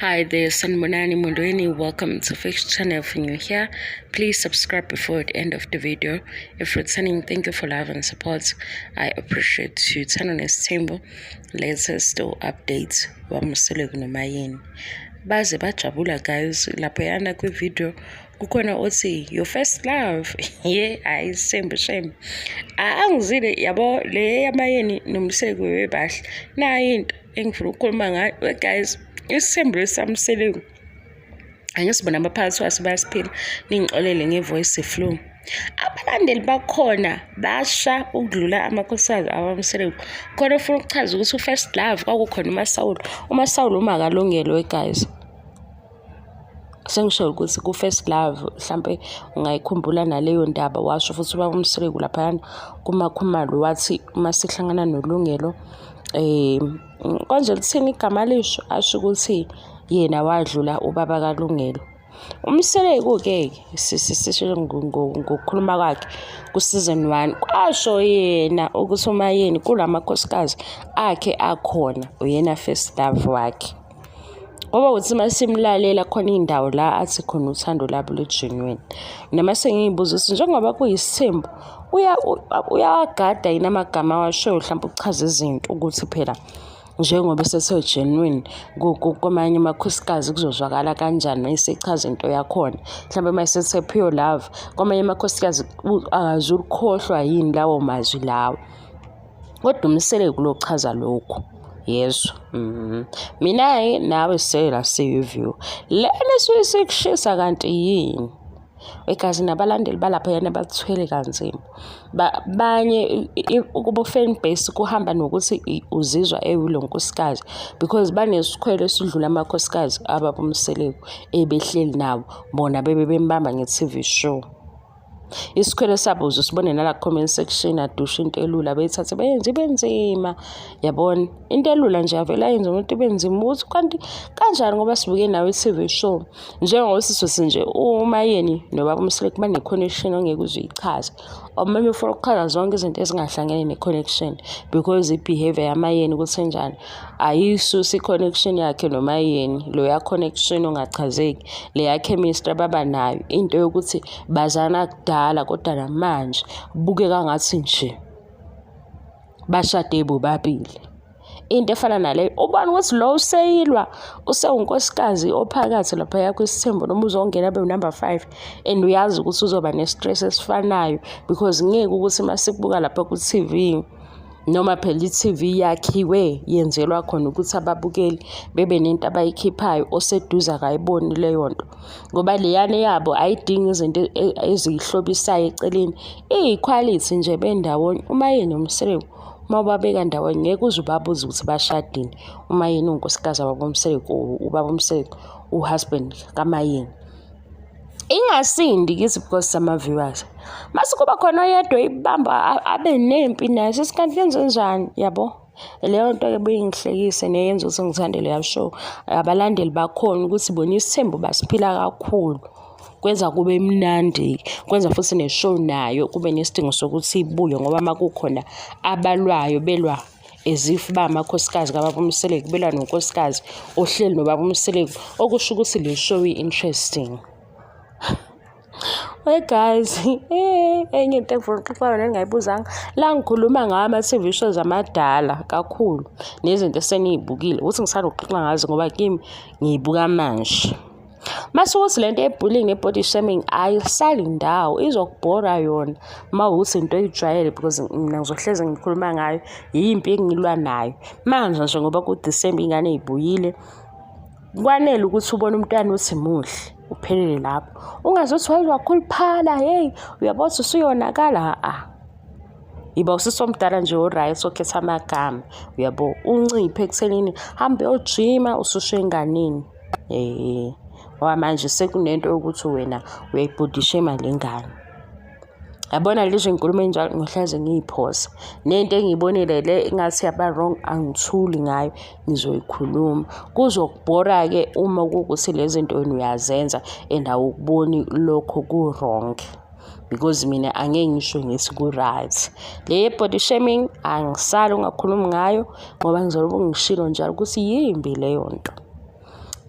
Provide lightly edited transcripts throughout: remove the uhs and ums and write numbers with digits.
Hi there, Sanibonani Molweni. Welcome to Fix Channel. If you're new here, please subscribe before the end of the video. If returning, thank you for love and support. I appreciate you. Uthando Nesithembu latest updates waMseleku noMaYeni. Baze bajabula guys laphayana kwi-video kukhona othi your first love. Yeah, hayi, isithembu shame. Angizile yabo le yaMaYeni noMseleku bebahle. Nayi into engifuna ukukhuluma ngayo guys, isithembu lesi saMseleku angisibona abaphakathi waso bayasiphila. Ningixolele nge-voice flu. Abalandeli bakhona basha ukudlula amakhosikazi akwaMseleku. Khona ufuna ukuchaza ukuthi u-first love kwakukhona uMaSawulo. UMaSawulo uma akalungelwe guys. Sengisho ukuthi ku-first love mhlampe ungayikhumbula naleyo ndaba, washo futhi ubaba uMseleku laphayana kuMakhumalo wathi uma sihlangana noLungelo, konje lithini igama lisho, asho ukuthi yena wadlula ubaba kaLungelo. UMseleku-ke sisho ngokukhuluma kwakhe ku-season 1, kwasho yena ukuthi uMaYeni kulamakhosikazi akhe akhona uyena first love wakhe. Ngoba uthi uma simlalela khona iy'ndawo la athi khona uthando labo lu-genuine. Noma sengiyibuza ukuthi njengoba kuyisithembu uyawagada yini amagama awashoyo, mhlawumpe ukuchaza izinto ukuthi phela njengoba esethe genuine kwamanye amakhosikazi kuzozwakala kanjani uma esechaza into yakhona. Mhlawumbe uma esethe pure love kwamanye amakhosikazi akazulukhohlwa yini lawo mazwi lawo. Kodwa uMseleku lo chaza lokhu. Yezwa. Mina-ke nawe sela siyi-view. Lena esuke sikushisa kanti yini? Igazi nabalandeli balaphayana bathwele kanzima. Banye ukuba fan base kuhamba nokuthi uzizwa ewulo nkosikazi because banesikhwele esidlula amakhosikazi ababa uMseleku ebehleli nabo bona bebe bembamba nge-TV show. Isikhwele sabo uze usibone nala comment section, adusha into elula beyithathe beyenze ibe nzima, yabona into elula nje avele ayenze umuntu ibe nzima ukuthi kanti kanjani, ngoba sibuke nawe i-TV show. Njengoba sizothi nje uMaYeni nobaba uMseleku bane-connection ongeke uze uyichaze. Omunye ufuna ukuchaza zonke izinto ezingahlangene ne-connection because i-behavior yaMaYeni ukuthi enjani ayisusi i-connection yakhe noMaYeni, loya connection ongachazeki, leya chemistry ababa nayo, into yokuthi bazana kudala kodwa namanje kubukeka ngathi nje bashade bobabili. Into efana naleyo, ubona ukuthi lo useyilwa usewunkosikazi ophakathi laphaya kwisithembu noma uzongena abe unumber 5 and uyazi ukuthi uzoba ne-stress esifanayo because ngeke ukuthi uma sikubuka lapha ku-TV, noma phela i-TV yakhiwe yenzelwa khona ukuthi ababukeli bebe nento abayikhiphayo, oseduze akayiboni leyo nto ngoba leyana yabo ayidingi izinto eziyihlobisayo eceleni, iyikhwalithi nje bendawonye. UMaYeni noMseleku uma ubabeka ndawonye ngeke uze ubabuze ukuthi bashadile. UMaYeni unkosikazi wababa uMseleku, ubaba uMseleku u-husband kaMaYeni. Ingasindi kithi because sama-viewers. Mase kuba khona oyedwa ibamba abe nempi naye, sesikanti kenzenjani yabo. Leyo nto-ke buye ingihlekise neyenza ukuthi ngithande leya show. Abalandeli bakhona ukuthi bona isithembu basiphila kakhulu. Kwenza kube mnandi, kwenza futhi ne-show nayo kube nesidingo sokuthi ibuye ngoba uma kukhona abalwayo belwa as if bamakhosikazi kababa uMseleku, belwa nonkosikazi ohleli nobaba uMseleku, okusho ukuthi le show i-interesting. Hey guys, enye into engifuna ukuxoxa yona engingayibuzanga la, ngikhuluma ngawo ama-TV shows amadala kakhulu nezinto eseniy'bukile ukuthi ngisanda ukuxoxa ngazo ngoba kimi ngiyibuka manje. Mase ukuthi lento ye-bullying ne-body shaming ayisali ndawo, izokubhora yona uma wukuthi into oyijwayele because mina ngizohlezi ngikhuluma ngayo, yimpi engilwa nayo. Manje nje ngoba ku-December iy'ngane y'buyile, kwanele ukuthi ubone umntwana uthi muhle, uphelele lapho. Ungaze uthi waze wakhuluphala, hheyi uyabona ukuthi usuyonakala, ha-a. Yiba usisi omdala nje o-right okhetha amagama, uyabo, unciphe ekuthenini hambe uyojima ususho enganeni. Ngoba manje sekunento yokuthi wena uyayi-body shame le ngane. Yabona lezi iy'nkulumo ey'njalo ngihleze ngiy'phosa. Nento engiyibonile le engathi yaba-wrong angithuli ngayo, ngizoyikhuluma. Kuzokubhora-ke uma kuwukuthi le zinto wena uyazenza and awukuboni lokho ku-wrong because mina angeke ngisho ngithi ku-right. Le ye-body shaming angisali ungakhulumi ngayo ngoba ngizoloku ngishilo njalo ukuthi yimbi leyo nto.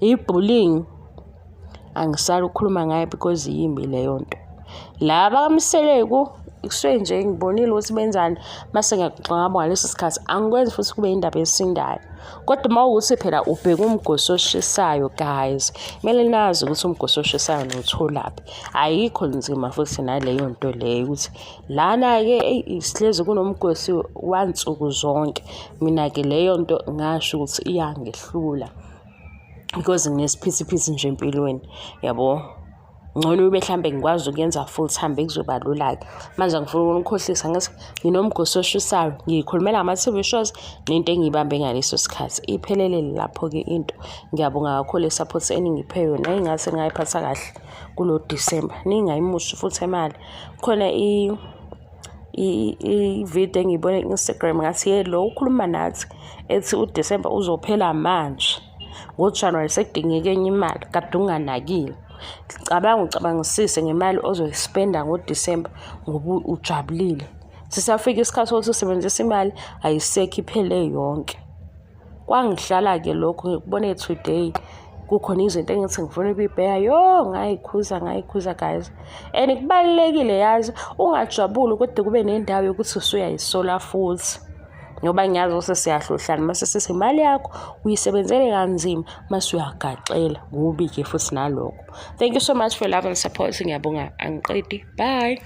I-bullying angisali ukukhuluma ngayo because yimbi leyo nto. Laba kaMseleku kusuke nje ngibonile ukuthi benzani mase ngiyaxoxa ngabo ngaleso sikhathi angikwenzi futhi kube indaba esindayo. Kodwa uma kuwukuthi phela ubheka umgosi oshisayo guys, kumele nazi ukuthi umgosi oshisayo niwutholaphi. Ayikho nzima futhi naleyo nto leyo ukuthi lana-ke eyi sihlezi kunomgosi wansuku zonke. Mina-ke leyo nto ngasho ukuthi iyangehlula because nginesiphithiphithi nje empilweni yabo. Ngcono ube hlambe ngikwazi ukuyenza full time bekuzoba lula-ke. Manje angifuni ukunikhohlisa ngithi nginomgosi oshisayo ngiyikhulumela ngama-T_V shows nento engiyibambe ngaleso sikhathi. Iphelele lapho-ke into. Ngiyabonga kakhulu i-support eningiphe yona engathi ngayiphatha kahle kulo December. Ningayimoshi futhi imali. Khona i-video engiyibone ku-Instagram ngathi ye lo ukhuluma nathi ethi uDecember uzophela manje. NgoJanuwari sekudingeka enye imali kade unganakile. Cabanga ucabangisise ngemali ozoyispenda ngoDisemba ngoba ujabulile. Sisafika isikhathi sokuthi usebenzisa imali ayisekho iphele yonke. Kwangihlala-ke lokho ngikubone today kukhona izinto engithi ngifuna ukuyibheka yo ngayikhuza ngayikhuza guys and kubalulekile yazi ungajabuli kodwa kube nendawo yokuthi usuyayisola futhi ngoba ngiyazi ukuthi siyahluhlana mase sithi imali yakho uyisebenzele kanzima mase uyagaxela kubi-ke futhi nalokho. Thank you so much for love and support. Ngiyabonga angiqedi. Bye.